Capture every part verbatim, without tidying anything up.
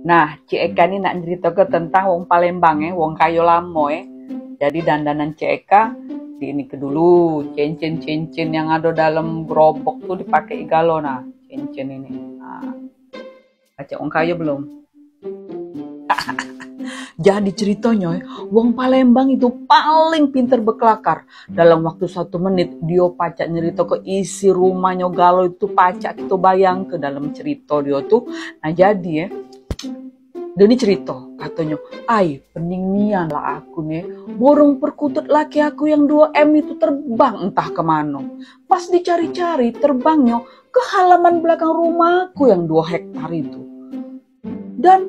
Nah, Cik Eka ni nak nyeritoke tentang wong Palembang, eh, wong kayo lamo, eh. Jadi dandanan Cik Eka di ini ke dulu, cincin-cincin yang ada dalam gerobok tu dipakai galo, nah, cincin ini. Nah, pacak wong kayo belum? Jadi ceritonyo, eh, wong Palembang itu paling pinter bekelakar. Dalam waktu satu menit, dio pacak nyeritoke isi rumahnyo galo itu pacak kito bayangke dalam cerito dio tu. Nah, jadi, eh, dio ni cerito, katonyo, "Ai, pening nian lah aku ni. Burung perkutut laki aku yang duo M itu terbang entah ke mano. Pas dicari-cari, terbangnyo ke halaman belakang rumahku yang duo hektar itu." Dan,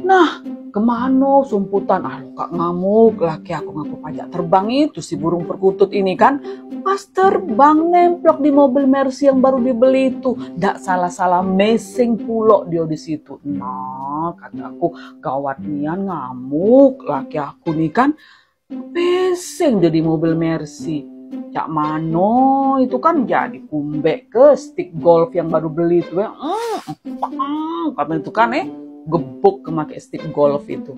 nah, kemano sumputan? Ah, kak ngamuk, laki aku ngaku pacak terbang itu si burung perkutut ini kan. Pas terbang nemplok di mobil Mercy yang baru dibeli itu. Dak salah-salah meseng pulok dio di situ. Nah, kataku, gawat nian ngamuk laki aku ni kan. Peseng jadi mobil Mercy. Cak mano itu kan jadi kumbek ke stick golf yang baru beli tu, eh. Mm, pang, kapan itu kan, eh, gebuk ke make stick golf itu.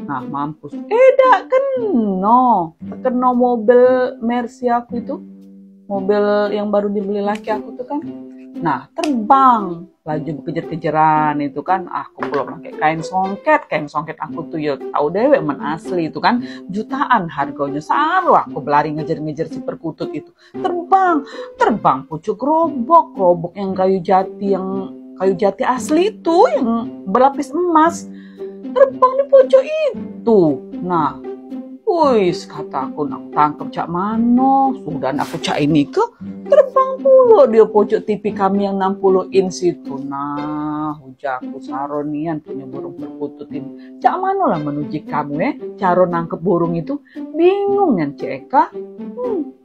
Nah, mampus. Eh, dak keno. Keno mobil Mercy aku itu. Mobil yang baru dibeli laki aku tu kan. Nah, terbang. Laju bekejer-kejeran itu kan, aku pulo pakai kain songket, kain songket aku tu yo tau dewek men asli itu kan, jutaan hargonyo, saro aku belari ngejer-ngejer si perkutut itu. Terbang, terbang pucuk gerobok, gerobok yang kayu jati, yang kayu jati asli itu, yang berlapis emas. Terbang di pucuk itu. Nah, uis, kataku, nak tangkep cak mano? Sudah nak aku cak ini ke, terbang pulo dio pucuk T V kami yang enam puluh inch itu. Nah, ujarku, saro nian punyo burung perkutut ini. Cak mano lah menuji kamu, eh, caro nangkep burung itu? Bingung nian Cik Eka. Hmm.